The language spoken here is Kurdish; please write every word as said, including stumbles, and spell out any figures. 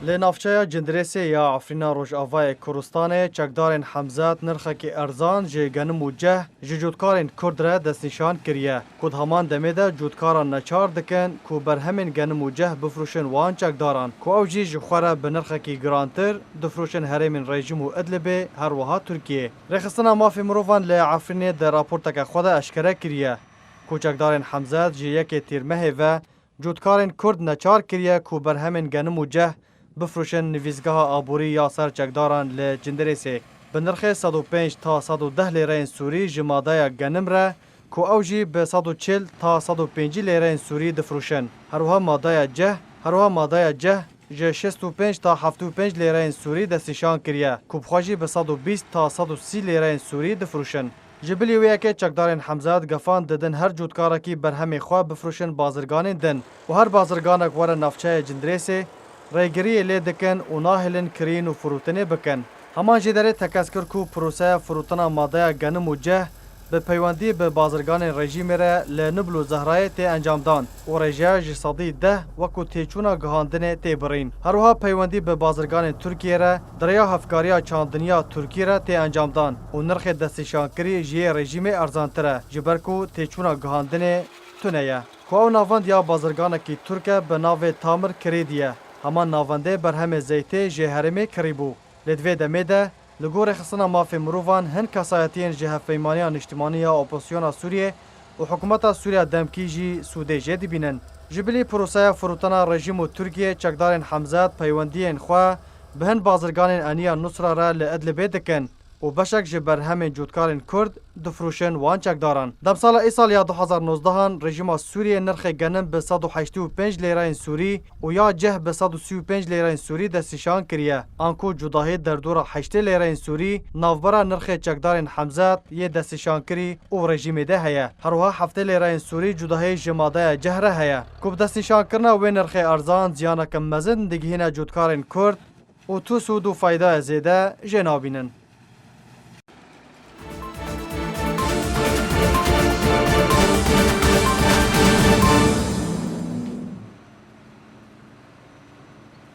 Li navçeya Cindirêsê ya Efrîna Rojavayê Kurdistanê çekdarên Hemzat nirxekî erzan ji genim û ceh ji cotkarên Kurd re destnîşan kiriye, ku di heman demê de cotkara neçar dikin ku berhemên genim û ceh bifroşin wan çekdaran, ku ew jî ji xwe re bi nirxekî girantir difroşin herêmên Rejîm û Idlibê, her wiha Tirkiyê. Rêxistina Mafê Mirovan li Efrînê di raporteke xwe de eşkere kiriye, ku çekdarên Hemzat ji yekê Tîrmehê ve cotkarên Kurd neçar kiriye ku berhemên genim û ceh bifroşin nivîsgeha aborî ya ser çekdaran li Cindirêsê. Bi nirxê sed û pênc ta sed û deh lêreyên Sûrî ji madeya genim re, ku ew jî bi sed û çil ta sed û pêncî lêreyên Sûrî difroşin. Her wiha madeya ceh, her wiha madeya ceh ji şêst û pênc ta heftê û pênc lêreyên Sûrî destnîşan kiriye, ku bi xwe jî bi sed û bîst ta sed û sî lêreyên Sûrî difroşin. Ji bilî wê yekê çekdarên Hemzat gefan didin her cotkarekî berhemê xwe bifroşin bazirganên din û her bazirganek were navçeyê Cindirêsê rêgiriyê lê dikin û nahêlin kirîn û firotinê bikin. Heman jêderê tekez kir ku proseya firotina madeya genim û ceh bi peywendî bi bazirganên rejîmê re li Nibl û Zehrayê tê encamdan û rêjeya ji sedî deh wekû têçûna gihandinê tê birîn. Her wiha peywendî bi bazirganên Tirkiyê re di rêya hevkariya çandiniya Tirkî re tê encamdan û nirxê destnîşankirî ji yê rejîmê erzantir e, ji ber ku têçûna gihandinê tune ye. Ku ew navend ya bazirganekî Tirk e bi navê Tamir Kirêdî ye. Heman navendê berhemê zeytê jê herêmê kirîbû. Lê di vê demê de, li gor Rêxistina Mafê Mirovan, hin kesayetiyên ji Hevpeymaniya Niştimanî ya Opozisyona Sûriyê û Hikûmeta Sûriya demkî jî sûdê jê dibînin. Ji bilî proseya firotina rejîm û Tirkiyê çekdarên Hemzat peywendiyên xwe bi hin bazirganên Eniya Nusra re li Idlibê dikin û beşek ji berhemên cotkarên Kurd difroşin wan çekdaran. Demsala îsal ya du hezar nozdehan rejîma Sûriyê nirxê genim bi sed û heştê û pênc lêreyên Sûrî û ya ceh bi sed û sî û pênc lêreyên Sûrî destnîşan kiriye. Anku cudahî derdora heştê lêreyên Sûrî navbera nirxê çekdarên Hemzat yê destnîşankirî û rejîmê de heye. Her wiha heftê lêreyên Sûrî cudahî ji madeya ceh re heye, ku bi destnîşankirina wê nirxê erzan ziyaneke mezin digihîne cotkarên Kurd û tu sûd û feydaya zêde jê nabînin.